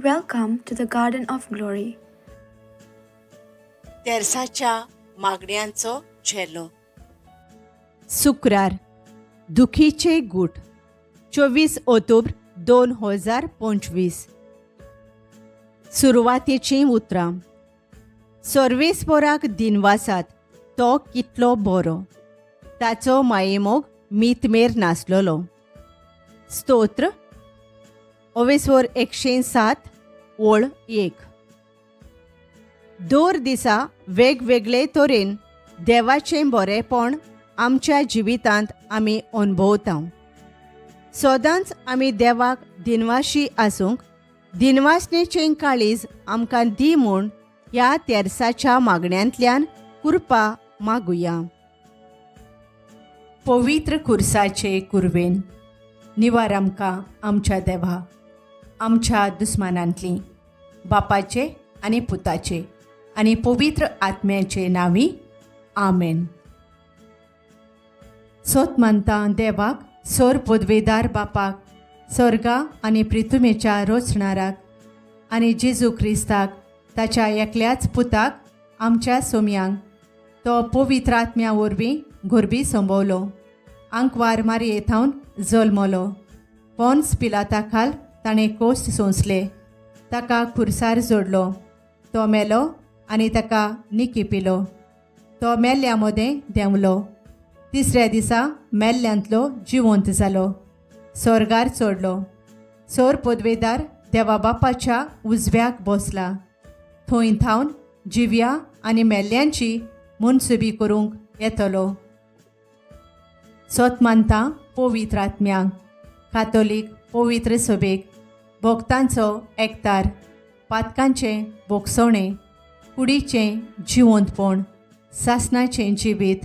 Welcome to the Garden of Glory. तेर्साच्या मागण्यांचो झेलो. शुक्रार, दुखीचे गूट, 24 ऑक्टोबर 2025. सुरवातेचीं उतरां. सर्वेस्पोराक दिनवासात, तो कितलो बरो, ताचो मायेमोग मीतमेर नासलेलो. स्तोत्र ओवेस्वर 107 ओळ 1. दर दिसा वेगवेगळे तरेन देवाचें बरेंपण आमच्या जिवितांत आमी अणभवता. सदांच आमी देवाक दिनवाशी आसूंक दिनवासनेचें काळीज आमकां दी म्हूण ह्या तेर्साच्या मागण्यांतल्यान कृपा मागुया. पवित्र खुर्साचे कुरवेन निवार आमकां आमच्या देवा आमच्या दुस्मानांतली, बापाचे आनी पुताचे आनी पवित्र आत्म्याचे नांवी, आमेन. सोत मानता देवाक, सोर पदवेदार बापाक, स्वर्गा आनी प्रिथुमेच्या रोचणाराक आनी जेजू क्रिस्ताक ताच्या एकल्याच पुताक आमच्या सोम्यांक, तो पवित्र आत्म्या वरवीं गोरबी संभवलो, आंकवार मारये थावन जल्मलो, पोन्स पिलाता खाल ताणें कोश्ट सोंसले, ताका खुर्सार जोडलो, तो मेलो आनी ताका निकी पिलो, तो मेल्ल्या मदें देंवलो, तिसऱ्या दिसा मेल्ल्यांतलो जिवंत जालो, स्वर्गार चडलो, सोर पदवेदार देवा बापाच्या उजव्याक बसला, थंय थावन जिव्या आनी मेल्ल्यांची मनसुबी करूंक येतलो. सोत मानता पवित्र आत्म्यांक, कातोलीक पवित्र सभेक, भक्तांचो एकतार, पातकांचें भोगसणें, कुडीचें जिवंतपण, सासणाचें जिवीत,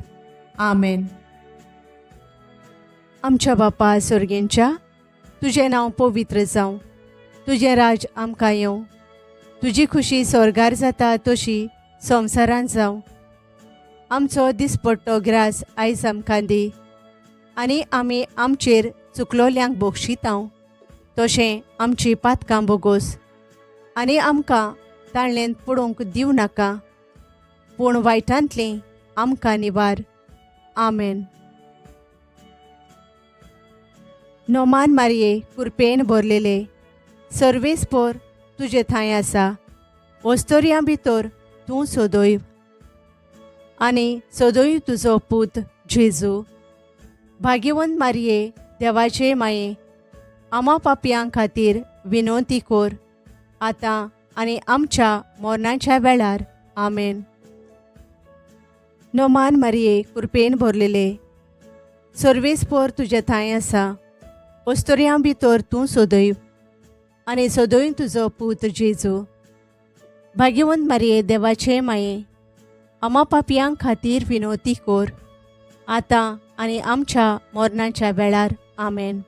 आमेन. आमच्या बापा सर्गेंच्या, तुजें नांव पवित्र जावं, तुजें राज आमकां येवं, तुजी खुशी स्वर्गार जाता तशी संवसारांत जावं. आमचो दिसपट्टो ग्रास आयज आमकां दी आनी आमी आमचेर चुकलोल्यांक बोगशितांव तशें आमची पातकां बोगोस आनी आमकां ताळ्ळेंत पडूंक दिवं नाका, पूण वायटांतलीं आमकां निवार, आमेन. नोमान मारये कुरपेन भरलेले, सर्वेस्पोर तुजे थंय आसा, वस्तोरयां भितर तूं सदैव आनी सदैव तुजो पूत जेजू. भाग्यवंत मारये देवाचे माये, आमा पापयां खातीर विनवती कर, आतां आनी आमच्या मरणाच्या वेळार, आमेन. नोमान मारये कुरपेन भरलेले, सर्वेस्पोर तुजे थंय आसा, वस्तोरयां भितर तूं सदैव आनी सदैव तुजो पूत जेजू. भाग्यवंत मारये देवाचे माये, आमा पापयां खातीर विनवती कर, आतां आनी आमच्या मरणाच्या वेळार, आमेन.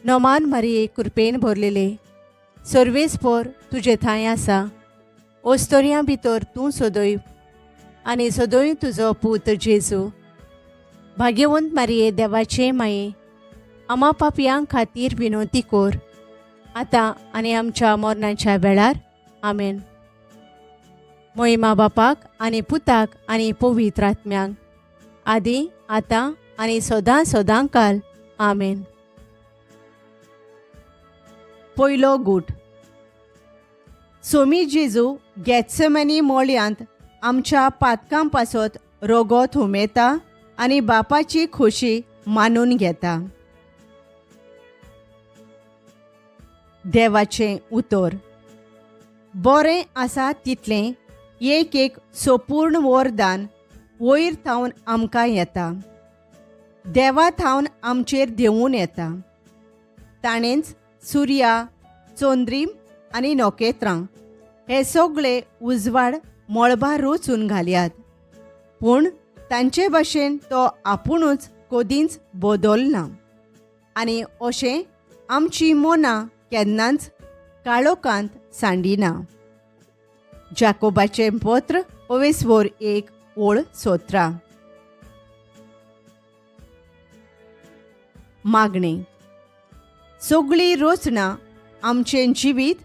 नोमान मारये कुरपेन भरलेले, सर्वेस्पोर तुजे थंय आसा, वस्तोरयां भितर तूं सदैव आनी सदैव तुजो पूत जेजू. भाग्यवंत मारये देवाचे माये, आमा पापयां खातीर विनवती कर, आतां आनी आमच्या मरणाच्या वेळार, आमेन. मोहिमा बापाक आनी पुताक आनी पवित्र आत्म्यांक, आदी आतां आनी सदां सदां काल, आमेन. पयलो गूट. सोमी जेजू गॅत्समनी मोळयांत आमच्या पातकां पासत रोगोत हुमेता आनी बापाची खोशी मानून घेता. देवाचें उतर. बरें आसा तितलें एक एक सोपूर्ण वरदान वयर थावन आमकां येता, देवा थावन आमचेर देंवून येता. ताणेंच सुर्या, चंद्रीम आनी नखेत्रां हे सगळे उजवाड मळबार रचून घालयात, पूण तांचे भाशेन तो आपुणूच कदींच बदलना आनी अशें आमची मनां केन्नाच काळोखांत सांडिना. जाकोबाचें पत्र ओवेस्वोर 1 ओळ 17. मागणें. सगळी रचना आमचें जिवीत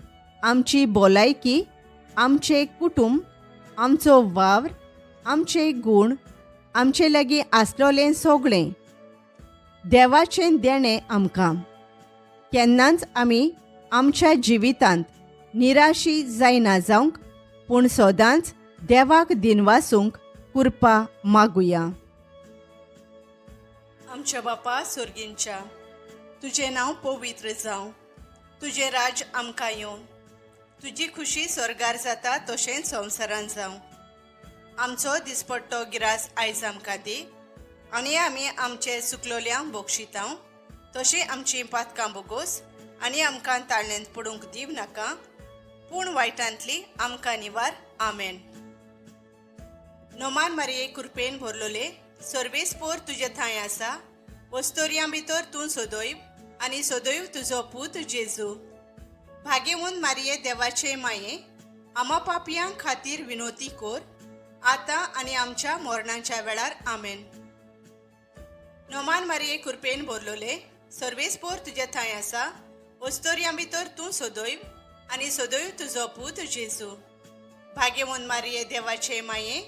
आमची भलायकी, आमचें कुटूंब, आमचो वावर, आमचे गूण, आमचे लागीं आसलोलें सगळें देवाचें देणें आमकां. केन्नाच आमी आमच्या जिवितांत निराशी जायना जावंक, पूण सदांच देवाक दिनवासूंक कृपा मागुया. आमच्या बापा सोर्गींच्या, तुजें नांव पवित्र जावं, तुजें राज्य आमकां येवं, तुजी खुशी स्वर्गार जाता तशेंच संवसारांत जावं. आमचो दिसपट्टो गिरास आयज आमकां दी, आनी आमी आमचे सुकलोल्यांक बक्षितांव तशें आमचीं पातकां बोगोस, आनी आमकां ताळ्यांत पडूंक दिव नाका, पूण वायटांतली आमकां निवार. आमेन. नोमान मारये कृपेन भरलोले, सर्वेस्पोर तुजे थंय आसा, वस्तोर्यां भितर तूं सदैव आनी सदैव तुजो पूत जेजू. भाग्यवंत मारये देवाचे माये, आमा पापयां खातीर विनोती कोर, आतां आनी आमच्या मरणाच्या वेळार. आमेन. नोमान मारये कृपेन भरलोले, सर्वेस्पोर तुजे थंय आसा, वस्तोर्यां भितर तूं सदैव आनी सदैव तुजो पूत जेजू. भाग्यवंत मारये देवाचे माये,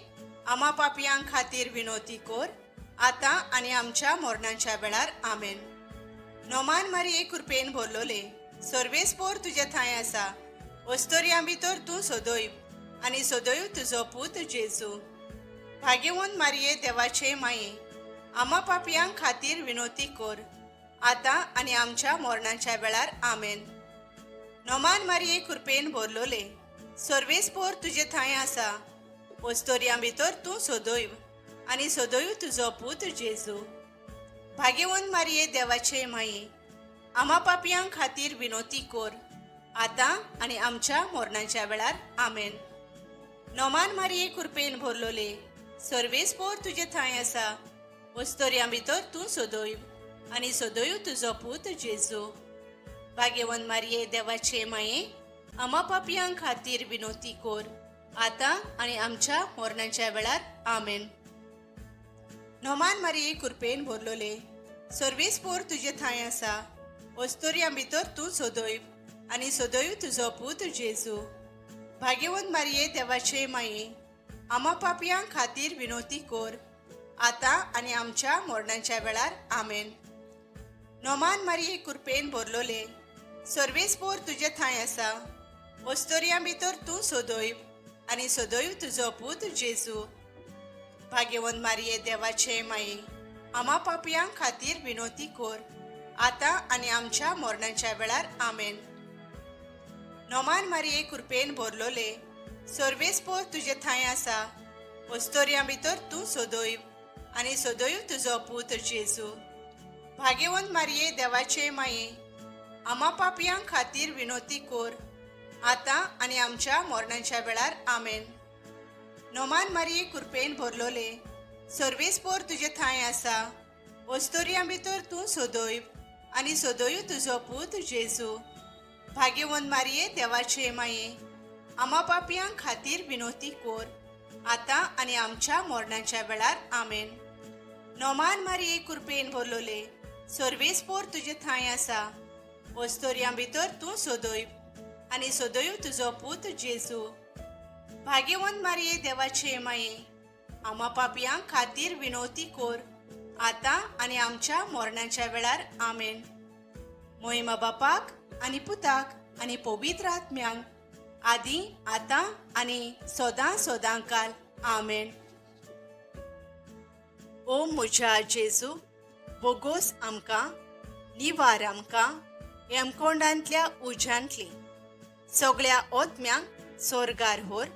आमा पापयां खातीर विनोती कोर, आतां आनी आमच्या मरणाच्या वेळार. आमेन. नोमान मारये कृपेन भरलोले, सर्वेस्पोर तुजे थंय आसा, वस्तोर्यां भितर तूं सदैव आनी सदैव तुजो पूत जेजू. भाग्यवंत मारये देवाचे माये, आमा पापयां खातीर विनोती कोर, आतां आनी आमच्या मरणाच्या वेळार. आमेन. नोमान मारये कृपेन भरलोले, सर्वेस्पोर तुजे थंय आसा, वस्तोर्यां भितर तूं सदैव आनी सदैव तुजो पूत जेजू. भाग्यवंत मारये देवाचे माये, आमा पापयां खातीर विनोती कोर, आतां आनी आमच्या मरणाच्या वेळार. आमेन. नोमान मारये कृपेन भरलोले, सर्वेस्पोर तुजे थंय आसा, वस्तोर्यां भितर तूं सदैव आनी सदैव तुजो पूत जेजू. भाग्यवंत मारये देवाचे माये, आमा पापयां खातीर विनोती कोर, आतां आनी आमच्या मरणाच्या वेळार. आमेन. नोमान मारये कृपेन भरलोले, सर्वेस्पोर तुजे थंय आसा, वस्तोर्यां भितर तूं सदैव आनी सदैव तुजो पूत जेजू. भाग्यवंत मारये देवाचे माये, आमा पापयां खातीर विनोती कोर, आतां आनी आमच्या मरणाच्या वेळार. आमेन. नोमान मारये कृपेन भरलोले, सर्वेस्पोर तुजे थंय आसा, वस्तोर्यां भितर तूं सदैव आनी सदैव तुजो पूत जेजू. भाग्यवंत मारये देवाचे माये, आमा पापयां खातीर विनोती कोर, आतां आनी आमच्या मरणाच्या वेळार. आमेन. नोमान मारये कृपेन भरलोले, सर्वेस्पोर तुजे थंय आसा, वस्तोर्यां भितर तूं सदैव आनी सदैव तुजो पूत जेजू. भाग्यवंत मारये देवाचे माये, आमा पापयां खातीर विनोती कोर, आतां आनी आमच्या मरणाच्या वेळार. आमेन. नोमान मारये कृपेन भरलोले, सर्वेस्पोर तुजे थंय आसा, वस्तोर्यां भितर तूं सदैव आनी सदैव तुजो पूत जेजू. भाग्यवंत मारये देवाचे माये, आमा पापयां खातीर विनोती कोर, आतां आनी आमच्या मरणाच्या वेळार. आमेन. नोमान मारये कृपेन भरलोले, सर्वेस्पोर तुजे थंय आसा, वस्तोर्यां भितर तूं सदैव आनी सदैव तुजो पूत जेजू. भाग्यवंत मारये देवाचे माये, आमा पापयां खातीर विनोती कोर, आतां आनी आमच्या मरणाच्या वेळार. आमेन. मोहिमा बापाक आनी पुताक आनी पवित्र आत्म्यांक, आदी आतां आनी सदां सदां काल. आमेन. ओ म्हज्या जेजू, बोगोस आमकां, निवार आमकां हेमकोंडांतल्या उज्यांतली सगळ्या ओतम्यांक सोर्गार होर,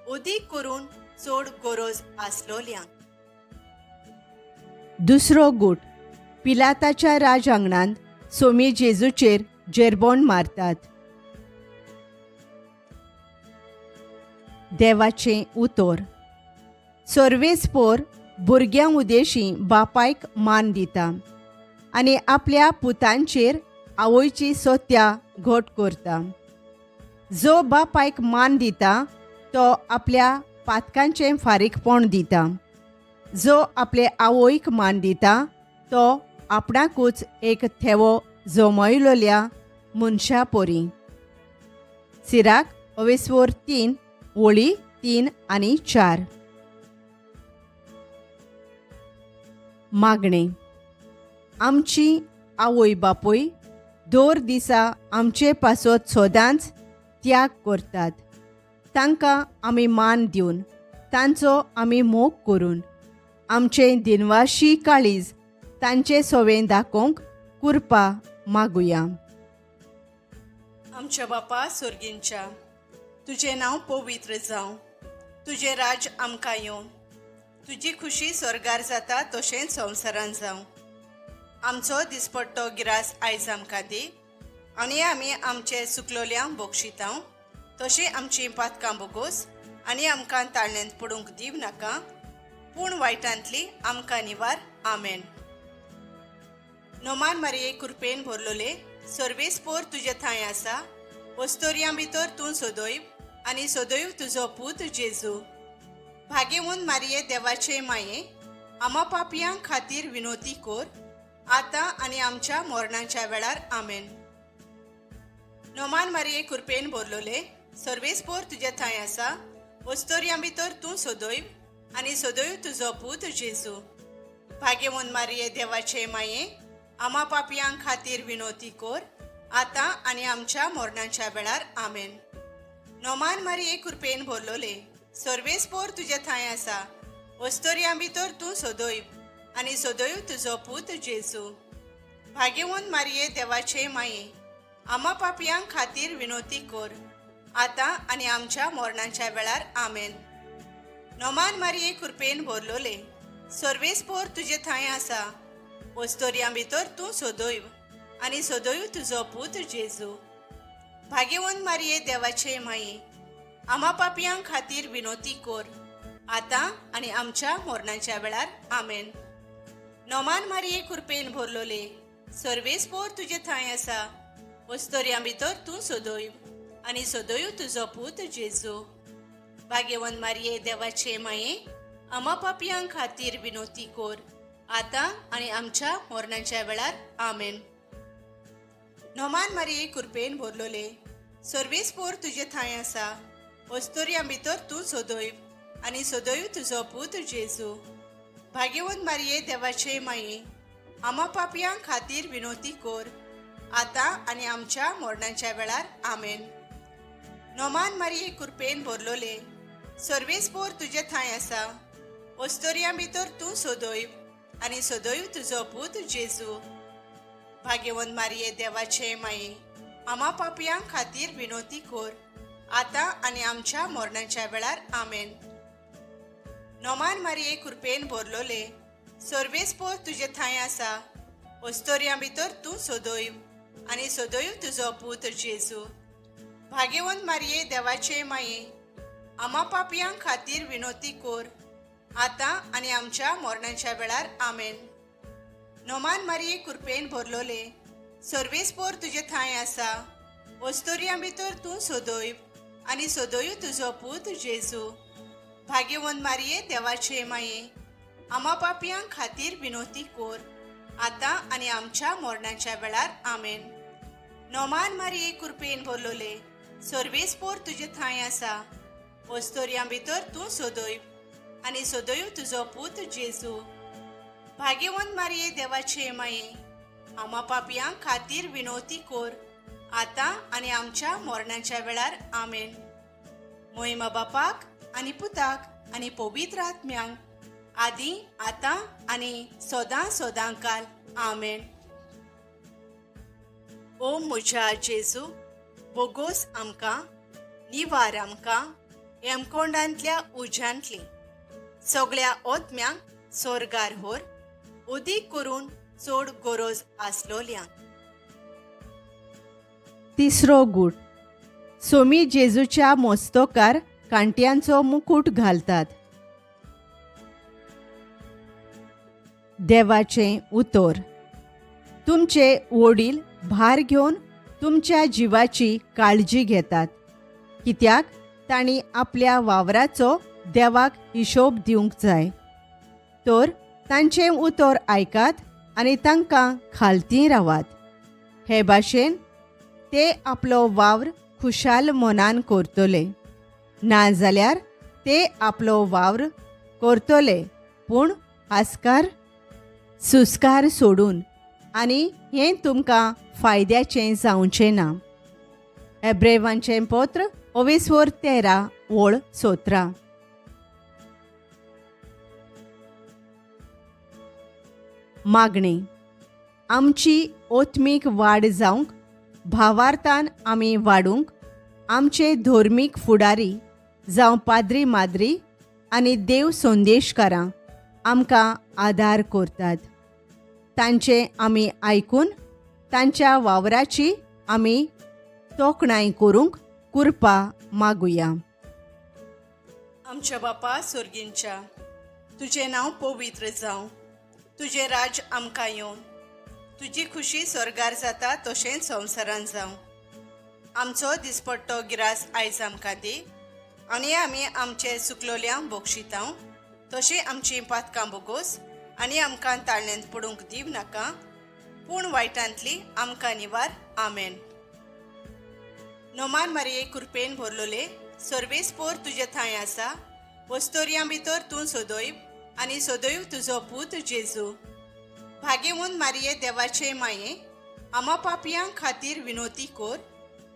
अदीक करून चड गरज आसलोल्यांक. दुसरो गूट पिलाताच्या राजांगणांत सोमी जेजूचेर जेरबोन मारतात. देवाचें उतर. सर्वेस्पोर भुरग्यां उदेशी बापायक मान दिता आनी आपल्या पुतांचेर आवयची सत्या घट करता. जो बापायक मान दिता तो आपल्या पातकांचें फारीकपण दिता. जो आपले आवयक मान दिता तो आपणाकूच एक थेवो जमयलोल्या मनशा परी. सिराक ओवेस्वोर 3 वळी 3 आनी 4. मागणें. आमची आवय बापूय दर दिसा आमचे पासत सदांच त्याग करतात. तांकां आमी मान दिवन तांचो आमी मोग करून आमचें दिनवाशी काळीज तांचे सवें दाखोवंक कृपा मागुया. आमच्या बापा सोर्गींच्या, तुजें नांव पवित्र जावं, तुजें राज्य आमकां येवं, तुजी खुशी स्वर्गार जाता तशेंच संवसारान जावं. आमचो दिसपट्टो गिरास आयज आमकां दी आनी आमी आमचे सुकलोल्यांक बक्षितांव तशें आमचीं पातकां बोगोस आनी आमकां ताळण्यांत पडूंक दिव नाका, पूण वायटांतली आमकां निवार. आमेन. नोमान मारये कृपेन भरलोले, सर्वेस्पोर तुजे थंय आसा, वस्तोर्यां भितर तूं सदैव आनी सदैव तुजो पूत जेजू. भागेवून मारये देवाचे माये, आमा पापयां खातीर विनोती कोर, आतां आनी आमच्या मरणाच्या वेळार. आमेन. नोमान मारये कृपेन भरलोले, सर्वेस्पोर तुजे थंय आसा, वस्तोर्यां भितर तूं सदैव आनी सदैव तुजो पूत जेजू. भागेवून मारये देवाचे माये, आमा पापयां खातीर विनोती कोर, आतां आनी आमच्या मरणाच्या वेळार. आमेन. नोमान मारये कृपेन भरलोले, सर्वेस्पोर तुजे थंय आसा, वस्तोर्यां भितर तूं सदैव आनी सदैव तुजो पूत जेजू. भागेवून मारये देवाचे माये, आमा पापयां खातीर विनोती कोर, आतां आनी आमच्या मरणाच्या वेळार. आमेन. नोमान मारये कृपेन भरलोले, सर्वेस्पोर तुजे थंय आसा, वस्तोर्यां भितर तूं सदैव आनी सदैव तुजो पूत जेजू. भागेवून मारये देवाचे माये, आमा पापयां खातीर विनोती कोर, आतां आनी आमच्या मरणाच्या वेळार. आमेन. नोमान मारये कृपेन भरलोले, सर्वेस्पोर तुजे थंय आसा, वस्तोर्यां भितर तूं सदैव आनी सदैव तुजो पूत जेजू. भागेवंत मारये देवाचे माये, आमा पापयां खातीर विनोती कोर, आतां आनी आमच्या मरणाच्या वेळार. आमेन. नोमान मारये कृपेन भरलोले, सर्वेस्पोर तुजे थंय आसा, वस्तोर्यां भितर तूं सदैव आनी सदैव तुजो पूत जेजू. भागेवंत मारये देवाचे माये, आमा पापयां खातीर विनोती कोर, आतां आनी आमच्या मरणाच्या वेळार. आमेन. नोमान मारये कृपेन भरलोले, सर्वेस्पोर तुजे थंय आसा, वस्तोर्यां भितर तूं सदैव आनी सदैव तुजो पूत जेजू. भागेवंत मारये देवाचे माये, आमा पापयां खातीर विनोती कोर, आतां आनी आमच्या मरणाच्या वेळार. आमेन. नोमान मारये कृपेन भरलोले, सर्वेस्पोर तुजे थंय आसा, वस्तोर्यां भितर तूं सदैव आनी सदैव तुजो पूत जेजू. भागेवंत मारये देवाचे माये, आमा पापयां खातीर विनोती कोर, आतां आनी आमच्या मरणाच्या वेळार. आमेन. नोमान मारये कृपेन भरलोले, सर्वेस्पोर तुजे थंय आसा, वस्तोर्यां भितर तूं सदैव आनी सदैव तुजो पूत जेजू. भागेवंत मारये देवाचे माये, आमा पापयां खातीर विनोती कोर, आतां आनी आमच्या मरणाच्या वेळार. आमेन. नोमान मारये कृपेन भरलोले, सर्वेस्पोर तुजे थंय आसा, वस्तोर्यां भितर तूं सदैव आनी सदैव तुजो पूत जेजू. भागेवंत मारये देवाचे माये, आमा पापयां खातीर विनोती कोर, आतां आनी आमच्या मरणाच्या वेळार. आमेन. मोहिमा बापाक आनी पुताक आनी पवित्र आत्म्यांक, आदी आतां आनी सदां सदां काल. आमेन. ओ म्हज्या जेजू, बोगोस आमकां, निवार आमकां हेमकोंडांतल्या उज्यांतली सगळ्या ओत्म्यांक सोर्गार होर, उदीक करून चड गरज आसलोल्यांक. तिसरो गूट. सोमी जेजूच्या मोस्तोकार कांट्यांचो मुकूट घालतात. देवाचें उतर. तुमचे वडील भार घेवन तुमच्या जिवाची काळजी घेतात, कित्याक तांणी आपल्या वावराचो देवाक हिशोब दिवंक जाय. तर तांचें उतर आयकात आनी तांकां खालती रावात. हे भाशेन ते आपलो वावर खुशाल मनान करतले, नाजाल्यार ते आपलो वावर करतले पूण हास्कार सुस्कार सोडून, आनी हें तुमकां फायद्याचें जावचें ना. एब्रेवांचें पत्र ओवेस्वर 13 ओळ 17. मागणें. आमची ओत्मीक वाड जावंक, भावार्थान आमी वाडूंक आमचे धर्मीक फुडारी जावं पाद्री माद्री आनी देव संदेशकारां आमकां आदार करतात. तांचें आमी आयकून तांच्या वावराची आमी तोखणाय करूंक कृपा मागुया. आमच्या बापा सोर्गींच्या, तुजें नांव पवित्र जावं, तुजें राज आमकां येवं, तुजी खुशी स्वर्गार जाता तशेंच संवसारान जावं. आमचो दिसपट्टो गिरास आयज आमकां दी, आनी आमी आमचे सुकलोल्यांक बक्षितांव तशीं आमचीं पातकां बोगोस, आनी आमकां ताळण्यांत पडूंक दिव नाका, पूण वायटांतली आमकां निवार. आमेन. नोमान मारये कृपेन भरलोले, सर्वेस्पोर तुजे थंय आसा, वस्तोरयां भितर तूं सदैव आनी सदैव तुजो पूत जेजू. भागेवून मारये देवाचे माये, आमा पापयां खातीर विनोती कोर,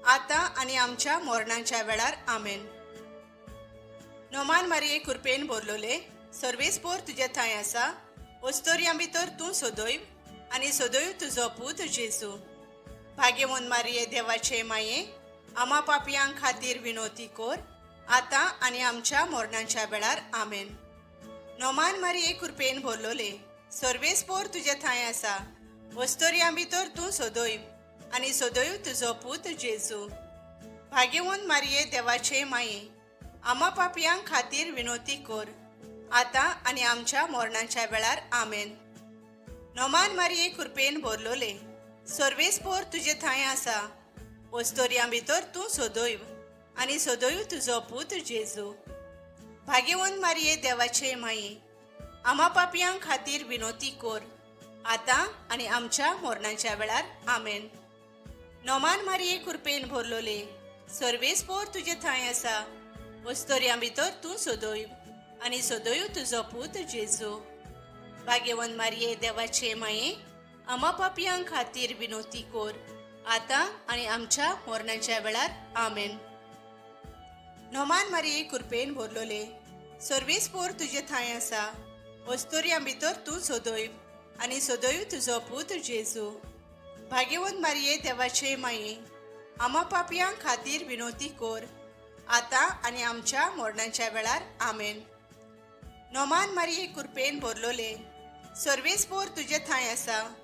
आतां आनी आमच्या मरणाच्या वेळार. आमेन. नोमान मारये कृपेन भरलोले, सर्वेस्पोर तुजे थंय आसा, वस्तोरयां भितर तूं सदैव आनी सदैव तुजो पूत जेजू. भागेवून मारये देवाचे माये, आमा पापयां खातीर विनोती कोर, आतां आनी आमच्या मरणाच्या वेळार. आमेन. नोमान मारये कृपेन भरलोले, सर्वेस्पोर तुजे थंय आसा, वस्तोरयां भितर तूं सदैव आनी सदैव तुजो पूत जेजू. भागेवून मारये देवाचे माये, आमा पापयां खातीर विनोती कोर, आतां आनी आमच्या मरणाच्या वेळार. आमेन. नोमान मारये कृपेन भरलोले, सर्वेस्पोर तुजे थंय आसा, वस्तोरयां भितर तूं सदैव आनी सदैव तुजो पूत जेजू. भागेवून मारये देवाचे माये, आमा पापयां खातीर विनोती कोर, आतां आनी आमच्या मरणाच्या वेळार. आमेन. नोमान मारये कृपेन भरलोले, सर्वेस्पोर तुजे थंय आसा, वस्तोरयां भितर तूं सदैव आनी सदैव तुजो पूत जेजू. भागेवंत मारये देवाचे माये, आमा पापयां खातीर विनोती कोर, आतां आनी आमच्या मरणाच्या वेळार. आमेन. नोमान मारये कृपेन भरलोले, सर्वेस्पोर तुजे थंय आसा, वस्तोरयां भितर तूं सदैव आनी सदैव तुजो पूत जेजू. भागेवंत मारये देवाचे माये, आमा पापयां खातीर विनोती कोर, आतां आनी आमच्या मरणाच्या वेळार. आमेन. नोमान मारये कृपेन भरलोले, सर्वेस्पोर तुजे थंय आसा,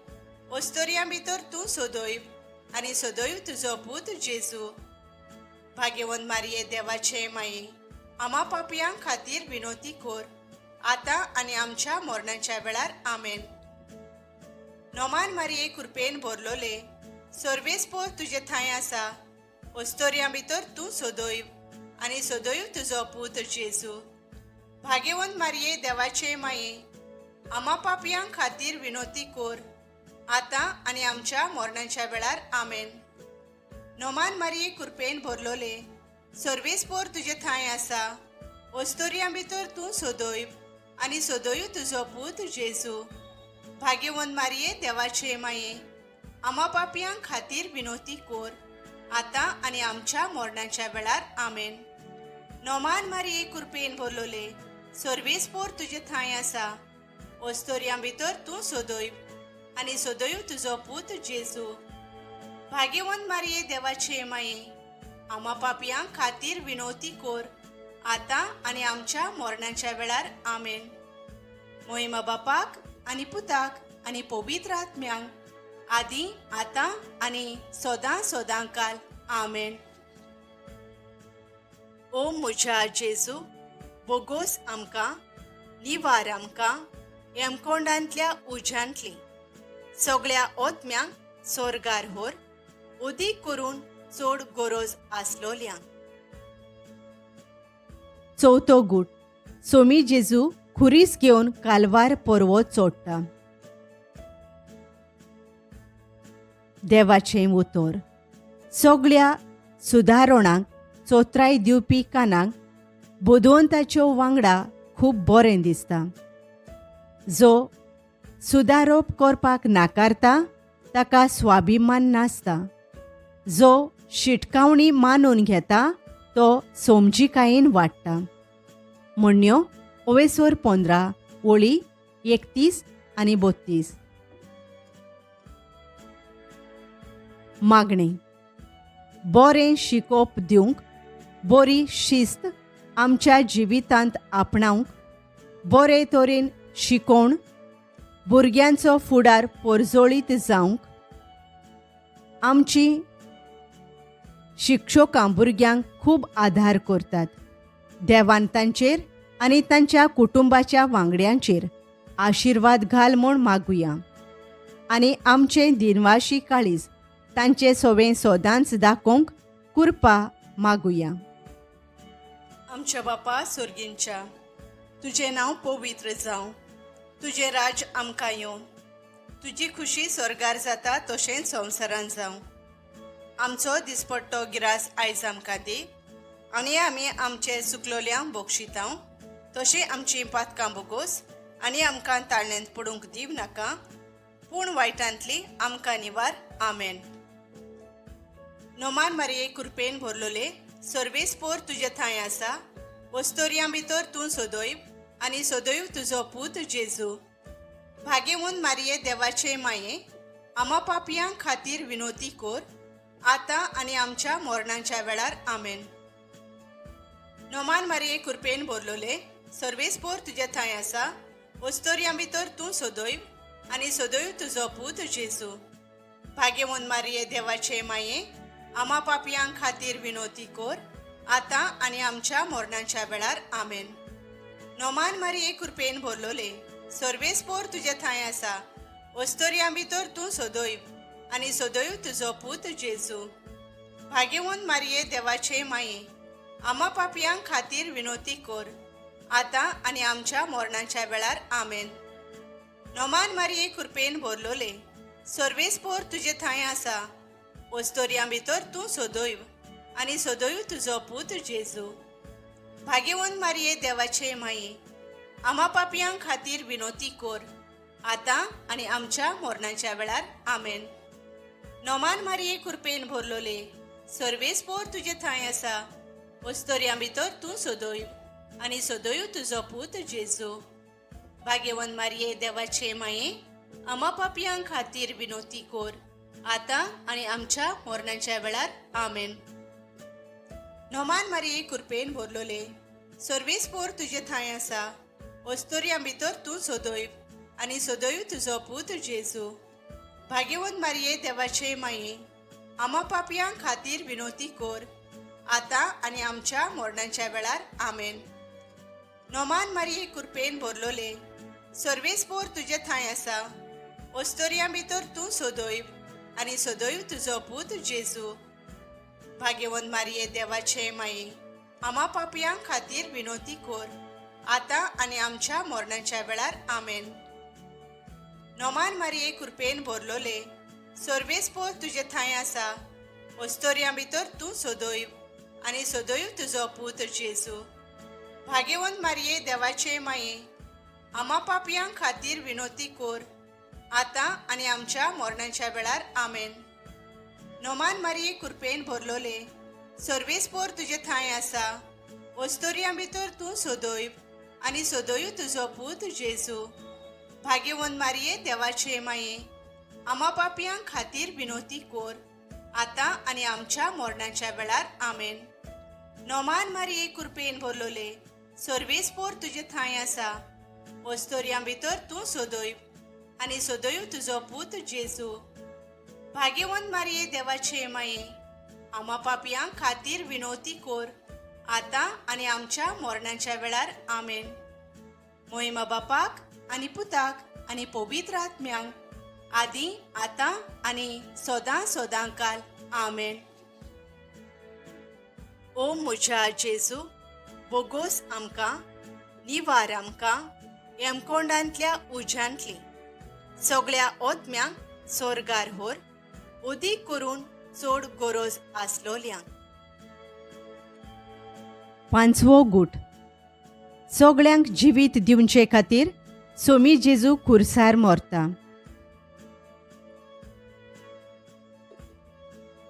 वस्तोरयां भितर तूं सदैव आनी सदैव तुजो पूत जेजू. भागेवंत मारये देवाचे माये, आमा पापयां खातीर विनोती कोर, आतां आनी आमच्या मरणाच्या वेळार. आमेन. नोमान मारये कृपेन भरलोले, सर्वेस्पोर तुजे थंय आसा, वस्तोरयां भितर तूं सदैव आनी सदैव तुजो पूत जेजू. भागेवंत मारये देवाचे माये, आमा पापयां खातीर विनोती कोर, आतां आनी आमच्या मरणाच्या वेळार. आमेन. नोमान मारये कृपेन भरलोले, सर्वेस्पोर तुजे थंय आसा, वस्तोरयां भितर तूं सदैव आनी सदैव तुजो पूत जेजू. भागेवंत मारये देवाचे माये, आमा पापयां खातीर विनोती कोर, आतां आनी आमच्या मरणाच्या वेळार. आमेन. नोमान मारये कृपेन भरलोले, सर्वेस्पोर तुजे थंय आसा, वस्तोरयां भितर तूं सदैव आनी सदैव तुजो पूत जेजू. भागेवंत मारये देवाचे माये, आमा पापयां खातीर विनोती कोर, आतां आनी आमच्या मरणाच्या वेळार. आमेन. मोहिमा बापाक आनी पुताक आनी पवित्र आत्म्यांक, आदी आतां आनी सदां सदां काल. आमेन. ओ म्हज्या जेजू, बोगोस आमकां, निवार आमकां यमकोंडांतल्या उज्यांतली, सगळ्या ओत्म्यांक सोर्गार होर, उदीक करून चड गरज आसलोल्यांक. चवथो गूट. सोमी जेजू खुरीस घेवन कालवार पर्वत चोडटा. देवाचें उतर. सगळ्या सुदारणांक चोत्राय दिवपी कानाक बुदवंताच्यो वांगडा खूब बरें दिसता. जो सुदारोप करपाक नाकारता ताका स्वाभिमान नासता. जो शिटकावणी मानून घेता तो समजिकायेन वाडटा. म्हणण्यो ओवेसोर 15 ओळी 31 आनी 32. मागणें. बरें शिकोवप दिवंक, बरी शिस्त आमच्या जिवितांत आपणावंक, बरे तरेन शिकोवन भुरग्यांचो फुडार परजळीत जावंक आमची शिक्षकां भुरग्यांक खूब आदार करतात. देवान तांचेर आनी तांच्या कुटुंबाच्या वांगड्यांचेर आशिर्वाद घाल म्हूण मागुया आनी आमचें दिनवाशी काळीज तांचे सोवें सदांच दाखोवंक कृपा मागुया. आमच्या बापा सोर्गींच्या, तुजें नांव पवित्र जावं, तुजें राज आमकां येवं, तुजी खुशी स्वर्गार जाता तशेंच संवसारान जावं. आमचो दिसपट्टो गिरास आयज आमकां दी आनी आमी आमचे सुकलोल्यांक बक्षितांव तशें आमचीं पातकां बोगोस आनी आमकां ताळण्यांत पडूंक दिव नाका, पूण वायटांतली आमकां निवार. आमेन. नोमान मारये कृपेन भरलोले, सर्वेस्पोर तुजे थंय आसा, वस्तोरयां भितर तूं सदैव आनी सदैव तुजो पूत जेजू. भागेवून मारये देवाचे माये, आमा पापयां खातीर विनोती कोर, आतां आनी आमच्या मरणाच्या वेळार. आमेन. नोमान मारये कृपेन भरलोले, सर्वेस्पोर तुजे थंय आसा, वस्तोरयां भितर तूं सदैव आनी सदैव तुजो पूत जेजू. भागेवून मारये देवाचे माये, आमा पापयां खातीर विनोती कोर, आतां आनी आमच्या मरणाच्या वेळार. आमेन. नोमान मारये कृपेन भरलोले, सर्वेस्पोर तुजे थंय आसा, वस्तोरयां भितर तूं सदैव आनी सदैव तुजो पूत जेजू. भागेवून मारये देवाचे माये, आमा पापयां खातीर विनोती कोर, आतां आनी आमच्या मरणाच्या वेळार. आमेन. नोमान मारये कृपेन भरलोले, सर्वेस्पोर तुजे थंय आसा, वस्तोरयां भितर तूं सदैव आनी सदैव तुजो पूत जेजू. भागेवून मारये देवाचे माये, आमा पापयां खातीर विनोती कोर, आतां आनी आमच्या मरणाच्या वेळार. आमेन. नोमान मारये कृपेन भरलोले, सर्वेस्पोर तुजे थंय आसा, वस्तोरयां भितर तूं सदैव आनी सदैव तुजो पूत जेजू. भागेवन मारये देवाचे माये, आमा पापयां खातीर विनोती कोर, आतां आनी आमच्या मरणाच्या वेळार. आमेन. नोमान मारये कृपेन भरलोले, सर्वेस्पोर तुजे थंय आसा, वस्तोरयां भितर तूं सदैव आनी सदैव तुजो पूत जेजू. भागेवंत मारये देवाचे माये, आमा पापयां खातीर विनोती कोर, आतां आनी आमच्या मरणाच्या वेळार. आमेन. नोमान मारये कृपेन भरलोले, सर्वेस्पोर तुजे थंय आसा, वस्तोरयां भितर तूं सदैव आनी सदैव तुजो पूत जेजू. भागेवंत मारये देवाचे माये, आमा पापयां खातीर विनोती कोर, आतां आनी आमच्या मरणाच्या वेळार. आमेन. नोमान मारये कृपेन भरलोले, सर्वेस्पोर तुजे थंय आसा, वस्तोरयां भितर तूं सदैव आनी सदैव तुजो पूत जेजू. भागेवंत मारये देवाचे माये, आमा पापयां खातीर विनोती कोर, आतां आनी आमच्या मरणाच्या वेळार. आमेन. नोमान मारये कृपेन भरलोले, सर्वेस्पोर तुजे थंय आसा, वस्तोरयां भितर तूं सदैव आनी सदैव तुजो पूत जेजू. भागेवंत मारये देवाचे माये, आमा पापयां खातीर विनोती कोर, आतां आनी आमच्या मरणाच्या वेळार. आमेन. नोमान मारये कृपेन भरलोले, सर्वेस्पोर तुजे थंय आसा, वस्तोरयां भितर तूं सदैव आनी सदैव तुजो पूत जेजू. भागेवंत मारये देवाचे माये, आमा पापयां खातीर विनोती कोर, आतां आनी आमच्या मरणाच्या वेळार. आमेन. मोहिमा बापाक आनी पुताक आनी पवित्र आत्म्यांक, आदी आतां आनी सदां सदां काल. आमेन. ओ म्हज्या जेजू, बोगोस आमकां, निवार आमकां यमकोंडांतल्या उज्यांतली, सगळ्या ओतम्यांक सोर्गार होर, उदीक करून चड गरज आसलोल्यांक. पांचवो गूट. सगळ्यांक जिवीत दिवचे खातीर सोमी जेजू खुर्सार मरता.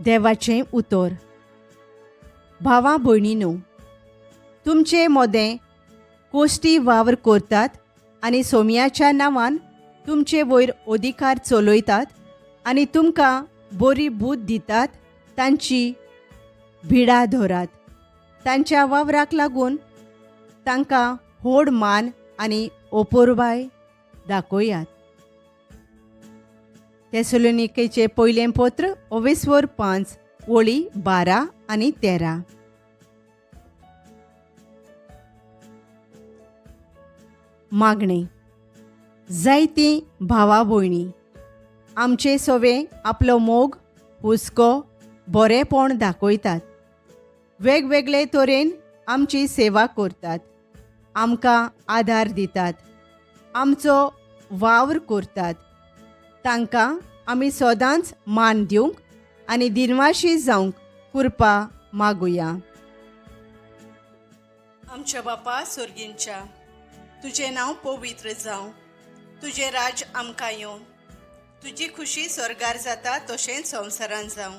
देवाचें उतर. भावा भयणीनो, तुमचे मोदें कोश्टी वावर करतात आनी सोमयाच्या नांवान तुमचे वयर अधिकार चलयतात आनी तुमकां बरी बूद दितात तांची भिडा धरात. तांच्या वावराक लागून तांकां व्हड मान आनी ओपोरबाय दाखयात. तेसलोनिकेचें पयलें पत्र ओवेस्वर 5 वळी 12 आनी 13. मागणें. जायतीं भावा भयणी आमचे सवे आपलो मोग, हुस्को, बरेंपण दाखयतात. वेगवेगळे तरेन आमची सेवा करतात, आमकां आदार दितात, आमचो वावर करतात. तांकां आमी सदांच मान दिवंक आनी दिनवाशी जावंक कृपा मागुया. आमच्या बापा सोर्गींच्या, तुजें नांव पवित्र जावं, तुजें राज आमकां येवं, तुजी खुशी स्वर्गार जाता तशेंच संवसारान जावं.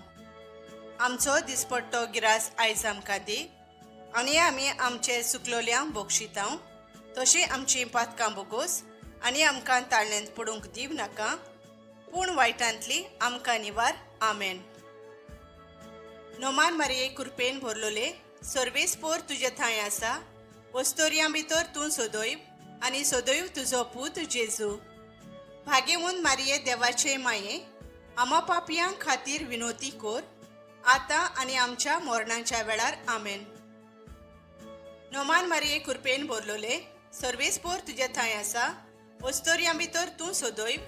आमचो दिसपट्टो गिरास आयज आमकां दी आनी आमी आमचे सुकलोल्यांक बक्षितांव तशीं आमचीं पातकां बोगोस आनी आमकां ताळण्यांत पडूंक दिव नाका, पूण वायटांतली आमकां निवार. आमेन. नोमान मारये कृपेन भरलोले, सर्वेस्पोर तुजे थंय आसा, वस्तोर्यां भितर तूं सदैव आनी सदैव तुजो पूत जेजू. भागेवून मारये देवाचे माये, आमा पापयां खातीर विनोती कोर, आतां आनी आमच्या मरणाच्या वेळार. आमेन. नोमान मारये कृपेन भरलोले, सर्वेस्पोर तुजे थंय आसा, वस्तोर्यां भितर तूं सदैव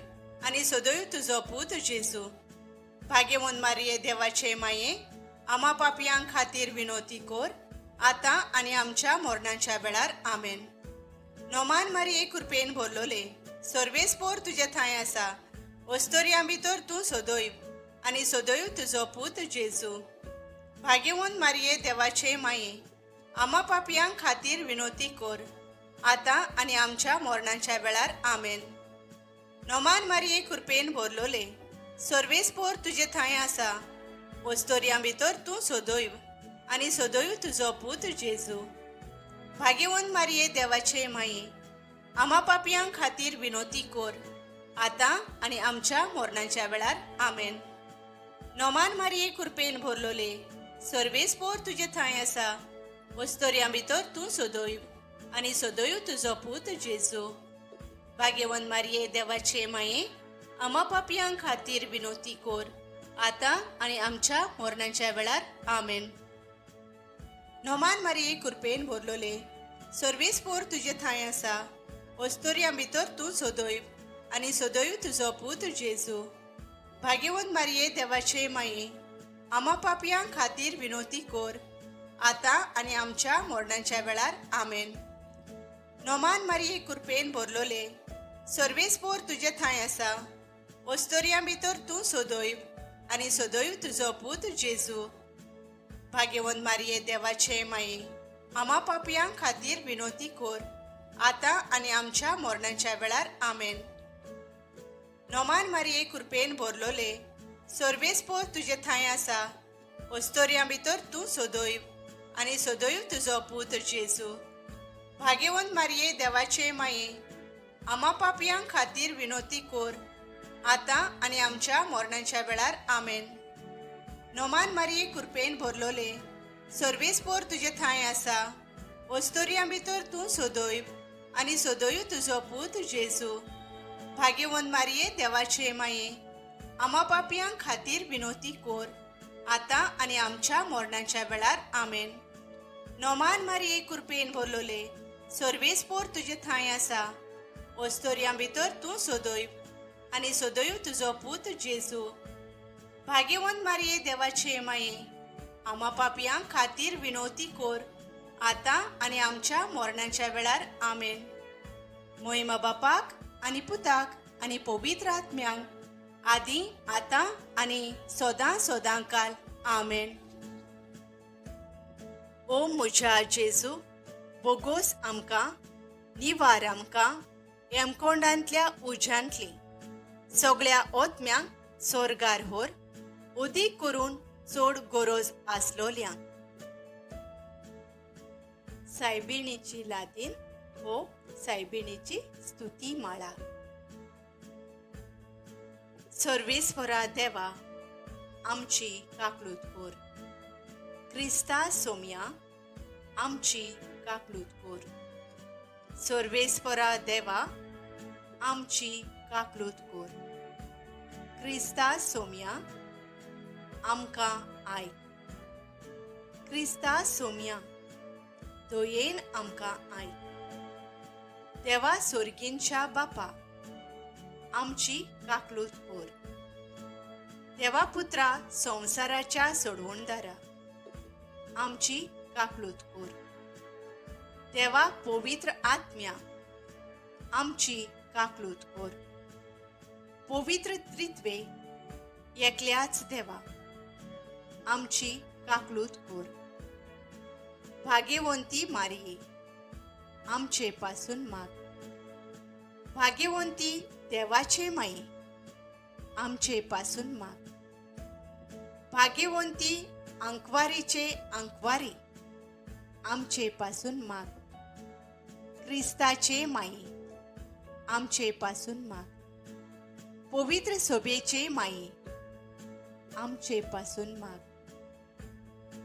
आनी सदैव तुजो पूत जेजू. भागेवून मारये देवाचे माये, आमा पापयां खातीर विनोती कोर, आतां आनी आमच्या मरणाच्या वेळार. आमेन. नोमान मारये कृपेन भरलोले, सर्वेस्पोर तुजे थंय आसा, वस्तोर्यां भितर तूं सदैव आनी सदैव तुजो पूत जेजू. भागेवून मारये देवाचे माये, आमा पापयां खातीर विनोती कोर, आतां आनी आमच्या मरणाच्या वेळार. आमेन. नोमान मारये कृपेन भरलोले, सर्वेस्पोर तुजे थंय आसा, वस्तोर्यां भितर तूं सदैव आनी सदैव तुजो पूत जेजू. भागेवून मारये देवाचे माये, आमा पापयां खातीर विनोती कोर, आतां आनी आमच्या मरणाच्या वेळार. आमेन. नोमान मारये कृपेन भरलोले, सर्वेस्पोर तुजे थंय आसा, वस्तोर्यां भितर तूं सदैव आनी सदैव तुजो पूत जेजू. भागेवन मारये देवाचे माये, आमा पापयां खातीर विनोती कोर, आतां आनी आमच्या मरणाच्या वेळार. आमेन. नोमान मारये कृपेन भरलोले, सर्वेस्पोर तुजे थंय आसा, वस्तोर्यां भितर तूं सदैव आनी सदैव तुजो पूत जेजू. भागेवंत मारये देवाचे माये, आमा पापयां खातीर विनोती कोर, आतां आनी आमच्या मरणाच्या वेळार. आमेन. नोमान मारये कृपेन भरलोले, सर्वेस्पोर तुजे थंय आसा, वस्तोर्यां भितर तूं सदैव आनी सदैव तुजो पूत जेजू. भागेवंत मारये देवाचे माये, आमा पापयां खातीर विनोती कोर, आतां आनी आमच्या मरणाच्या वेळार. आमेन. नोमान मारये कृपेन भरलोले, सर्वेस्पोर तुजे थंय आसा, वस्तोर्यां भितर तूं सदैव आनी सदैव तुजो पूत जेजू. भागेवंत मारये देवाचे माये, आमा पापयां खातीर विनोती कोर, आतां आनी आमच्या मरणाच्या वेळार. आमेन. नोमान मारये कृपेन भरलोले, सर्वेस्पोर तुजे थंय आसा, वस्तोर्यां भितर तूं सदैव आनी सदैव तुजो पूत जेजू. भागेवंत मारये देवाचे माये, आमा पापयां खातीर विनोती कोर, आतां आनी आमच्या मरणाच्या वेळार. आमेन. नोमान मारये कृपेन भरलोले, सर्वेस्पोर तुजे थंय आसा, वस्तोर्यां भितर तूं सदैव आनी सदैव तुजो पूत जेजू. भागेवंत मारये देवाचे माये, आमा पापयां खातीर विनोती कोर, आतां आनी आमच्या मरणाच्या वेळार. आमेन. मोहिमा बापाक आनी पुताक आनी पवित्र आत्म्यांक, आदी आतां आनी सदां सदां काल. आमेन. ओ म्हज्या जेजू, बोगोस आमकां, निवार आमकां हेमकोंडांतल्या उज्यांतली सगळ्या ओतम्यांक सोर्गार होर, उदीक करून चड गरज आसलोल्यांक. सायबिणीची लादीन हो सायबिणीची स्तुती माळा. सर्वेस्परा देवा, आमची काकळूत कोर. क्रिस्ता सोम्या, आमची काकळूत कोर. सर्वेस्परा देवा, आमची काकळूत कोर. क्रिस्ता सोम्या, आमकां आयक. क्रिस्ता सोम्या, दयेन आमकां आयक. देवा सोर्गींच्या बापा, आमची काकळूत कोर. देवा पुत्रा संवसाराच्या सोडवणदारा, आमची काकळूत कोर. देवा पवित्र आत्म्या, आमची काकळूत कोर. पवित्र त्रित्वे एकल्याच देवा, आमची काकळूत कोर. भाग्यवंती मारिये, आमचे पासून माग. भाग्यवंती देवाचे माये, आमचे पासून माग. भाग्यवंती आंकवारीचे आंकवारी, आमचे पासून माग. क्रिस्ताचे माये, आमचे पासून माग. पवित्र सोबेचे माये, आमचे पासून माग.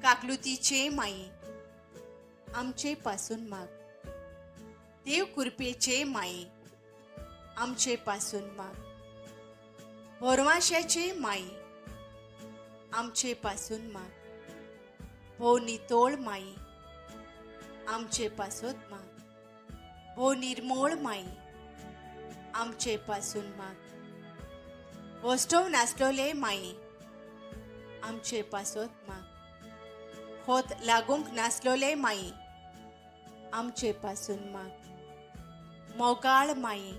काकलुतीचे माये, आमचे पासून माग. देव कृपेचे माये, आमचे पासून माग. भोरवाशाचे माये, आमचे पासून माग. भोव नितोळ माये, आमचे पासून माग. भोव निर्मोळ माये, आमचे पासून माग. वस्टोव नासलोले माये, आमचे पासून माग. खोत लागूंक नासलोले माये, आमचे पासून माग. मोगाळ माये,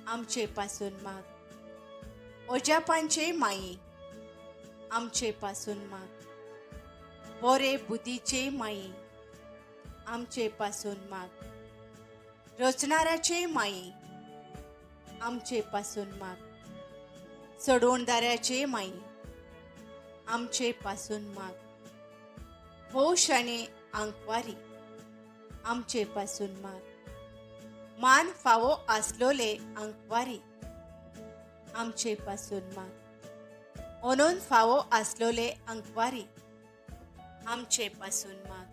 आमचे पासून माग. ओजापांचे माये, आमचे पासून माग. बोरे बुद्धीचे माये, आमचे पासून माग. रचणाराचे माये, आमचे पासून माग. सोडवणदाराचे माये, आमचे पासून माग. भोव शाणे आंकवारी, आमचे पासून माग. मान फावो आसलोले आंकवारी, आमचे पासून माग. ओनून फावो आसलोले आंकवारी, आमचे पासून माग.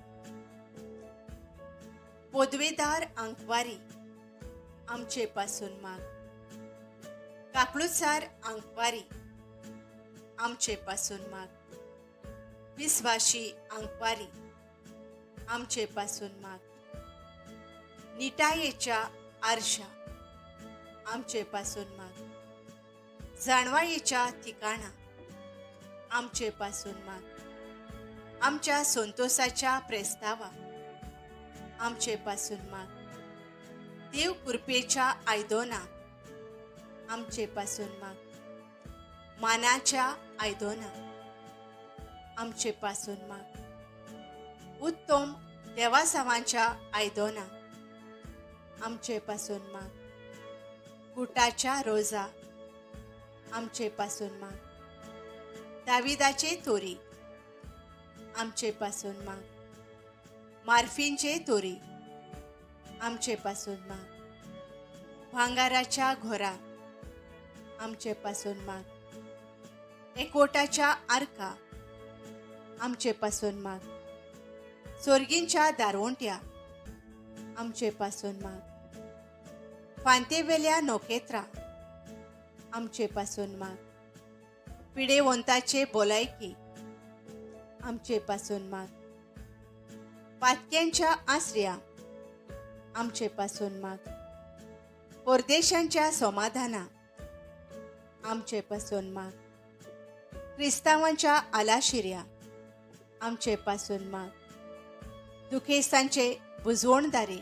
पदवेदार आंकवारी, आमचे पासून माग. काकळुसार आंकवारी, आमचे पासून माग. विस्वाशी आंकवारी, आमचे पासून माग. निटायेच्या आरशा, आमचे पासून माग. जाणवायेच्या ठिकाणा, आमचे पासून माग. आमच्या संतोषाच्या प्रस्तावा, आमचे पासून माग. देव कृपेच्या आयदोना, आमचे पासून माग. मानाच्या आयदोना, आमचे पासून माग. उत्तम देवासावांच्या आयदोना, आमचे पासून माग. गुटाच्या रोजा, आमचे पासून माग. दाविदाचे तोरी, आमचे पासून माग. मार्फींचे तोरी, आमचे पासून माग. भांगाराच्या घोरा, आमचे पासून माग. एकवटाच्या आर्का, आमचे पासून माग. सोर्गींच्या दारवंट्या, आमचे पासून माग. फांतेवेल्या नोकेत्रा, आमचे पासून माग. पिडेवंताचे बोलायकी, आमचे पासून माग. पातक्यांच्या आसऱ्या, आमचे पासून माग. परदेशांच्या समाधाना, आमचे पासून माग. क्रिस्तांवांच्या आलाशिऱ्या, आमचे पासून माग. दुखेस्तांचे बुजवणदारे,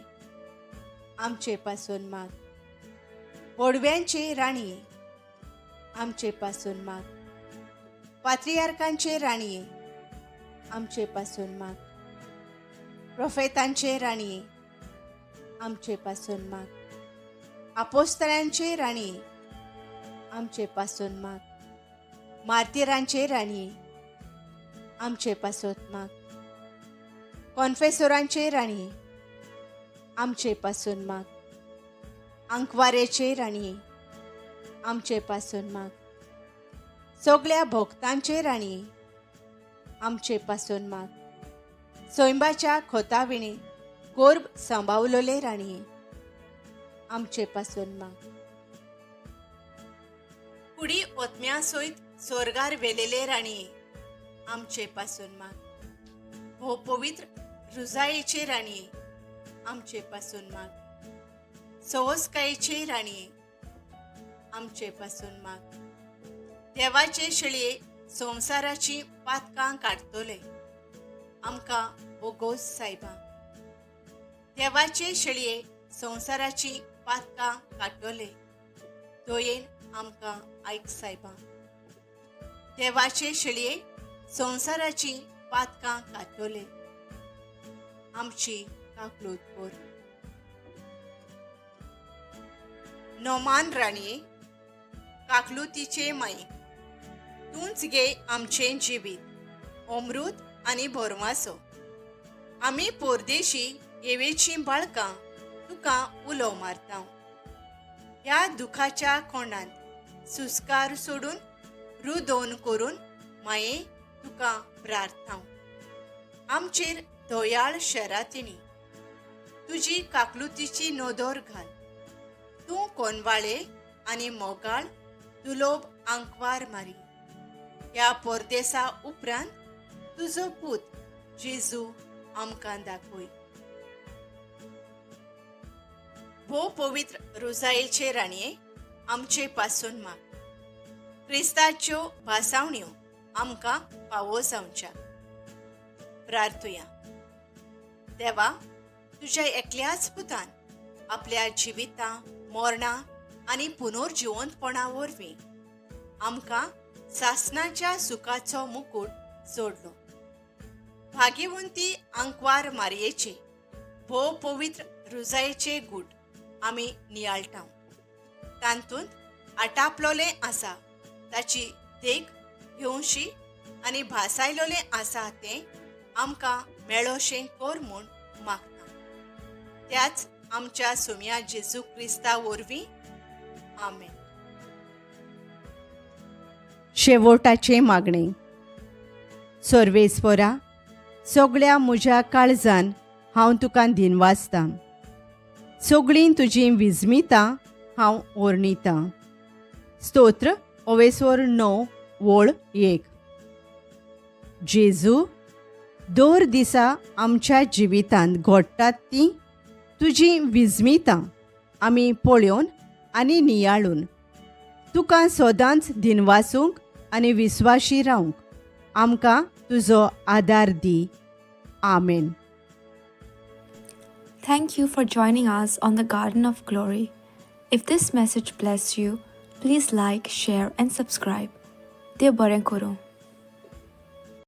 आमचे पासून माग. बोडव्यांचे राणये, आमचे पासून माग. पात्रियार्कांचे राणये, आमचे पासून माग. प्रोफेतांचे राणये, आमचे पासून माग. आपोस्तरांचे राणये, आमचे पासून माग. मार्तिरांचे राणये, आमचे पासत माग. कॉन्फेसोरांचे राणये, आमचे पासून माग. आंकवारेचे राणये, आमचे पासून माग. सगळ्या भोक्तांचे राणये, आमचे पासून माग. सोयंबाच्या खोताविणे गोर्ब सांबावलोले राणये, आमचे पासून माग. कुडी ओतम्या सयत सोर्गार वेलेले राणये, आमचे पासून माग. हो पवित्र रुजायेचे राणये, आमचे पासून माग. सवसकायेचे राणये, आमचे पासून माग. देवाचे शेळये संवसाराची पातकां काडटले, आमकां बोगोस सायबा. देवाचे शेळये संवसाराची पातकां काडटले, दयेन आमकां आयक सायबा. देवाचे शेळये संवसाराची पातकां काडटले, आमची काकलूत कर. नोमान राणये, काकलुतीचे माई, तूंच गे आमचें जिवीत, अमृत आनी भरवासो. आमी पोरदेशी येवेचीं बाळकां तुका उलो मारता. ह्या दुखाच्या कोंडांत सुस्कार सोडून रुदोन करून माये तुका प्रार्थना. आमचेर दयाळ शरातिणी तुजी काकलुतीची नदर घाल. तूं कोनवाळे आनी मोगाळ दुलोब आंकवार मारी. ह्या परदेसा उपरांत तुजो पूत जेजू आमकां दाखय. भोव पवित्र रोजायेचे राणये, आमचे पासून माग. क्रिस्ताच्यो भासावण्यो आमकां फावो जावच्या. प्रार्थुया. देवा, तुज्या एकल्याच पुतान आपल्या जिविता मरणां आनी पुनर्जिवंतपणा वरवीं आमकां सासनाच्या सुखाचो मुकूट जोडलो. भाग्यवंती आंकवार मारयेचे भोव पवित्र रुजायेचे गूट आमी नियाळटा. तातूंत आटापलोलें आसा ताची देख घेवशी आनी भासायलोलें आसा तें आमकां मेळोशें कर म्हूण मागता. त्याच आमच्या सुम्या जेजू क्रिस्ता वरवीं, आमेन. शेवटाचें मागणें. सर्वेस्परा, सगळ्या म्हज्या काळजान हांव तुका दिनवासतां. सगळीं तुजीं विजमितां हांव ओर्णितां. स्तोत्र ओवेस्वर 9 वळ 1. जेजू, दर दिसा आमच्या जिवितांत घडटात तीं तुजीं विजमितां आमी पळोवन आनी नियाळून तुका सदांच दिनवासूंक आनी विस्वाशी रावंक आमकां तुजो आदार दी. आमेन. Thank you for joining us on the Garden of Glory. If this message blessed you, please like, share, and subscribe. देव बरें करूं.